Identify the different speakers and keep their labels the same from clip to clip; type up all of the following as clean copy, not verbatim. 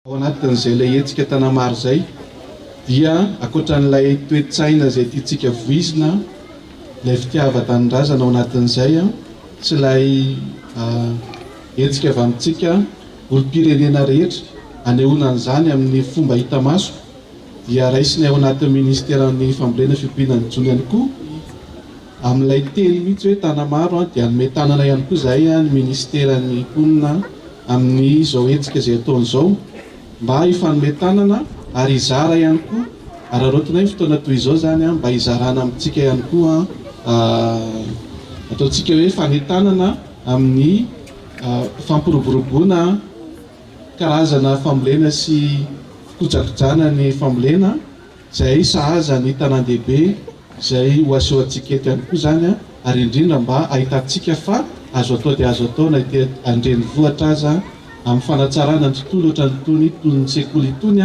Speaker 1: Ao anatin'izay ilay hetsika Tanamaro izay dia ankoatran'ilay toe-tsaina izay tiantsika voizina, ilay fitiavan-tanindrazana ao anatin'izay sy ilay hetsika avy amintsika olom-pirenena rehetra anehoana an'izany amin'ny fomba hita maso dia raisinay ao anatin'ny Ministeran'ny Fambolena Fiompiana ny Jono ihany koa amin'ilay teny mihitsy hoe Tanamaro dia hanome tanana ihany koa izahay ny Ministeran'ny Mponina amin'izao hetsika izay ataony izao mba hifanome tanana ary hizara ihany koa araraotinay ny fotoana toy izao izany mba hizarana amintsika ihany koa ataontsika hoe fanentanana amin'ny fampiroboroboana karazana fambolena sy fikojakojana ny fambolena izay sahaza ny tanàn-dehibe izay ho aseho antsika eto ihany koa izany ary indrindra mba ahitantsika fa azo atao dia azo atao na ety an-drenivohitra aza amin'ny fanatsarana ny tontolo ohatran'itony toy ny sekoly itony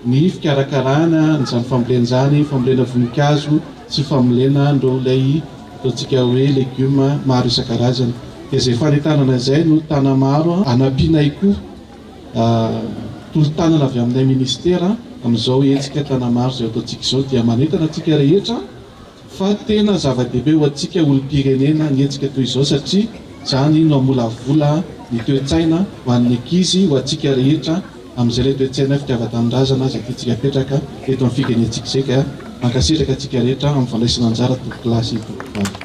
Speaker 1: ny fikarakarana an'izany fambolena izany, fambolena voninkazo sy fambolena an'ireo ilay ataontsika hoe legioma maro isan-karazany. Dia izay fanentanana izay no Tanamaro anampianay koa tolo-tanana avy aminay Ministera amin'izao hetsika Tanamaro izay ataontsika izao dia manentana antsika rehetra fa tena zava-dehibe ho antsika olom-pirenena ny hetsika toy izao satria izany no hamolavola ny toe-tsaina ho an'ny ankizy, ho antsika rehetra amin'izay ilay toe-tsaina fitiavan-tanindrazana izay tiantsika apetraka eto amin'ny firenentsika izay ka mankasitraka antsika rehetra amin'ny fandraisana anjara tompokolahy sy tompokovavy.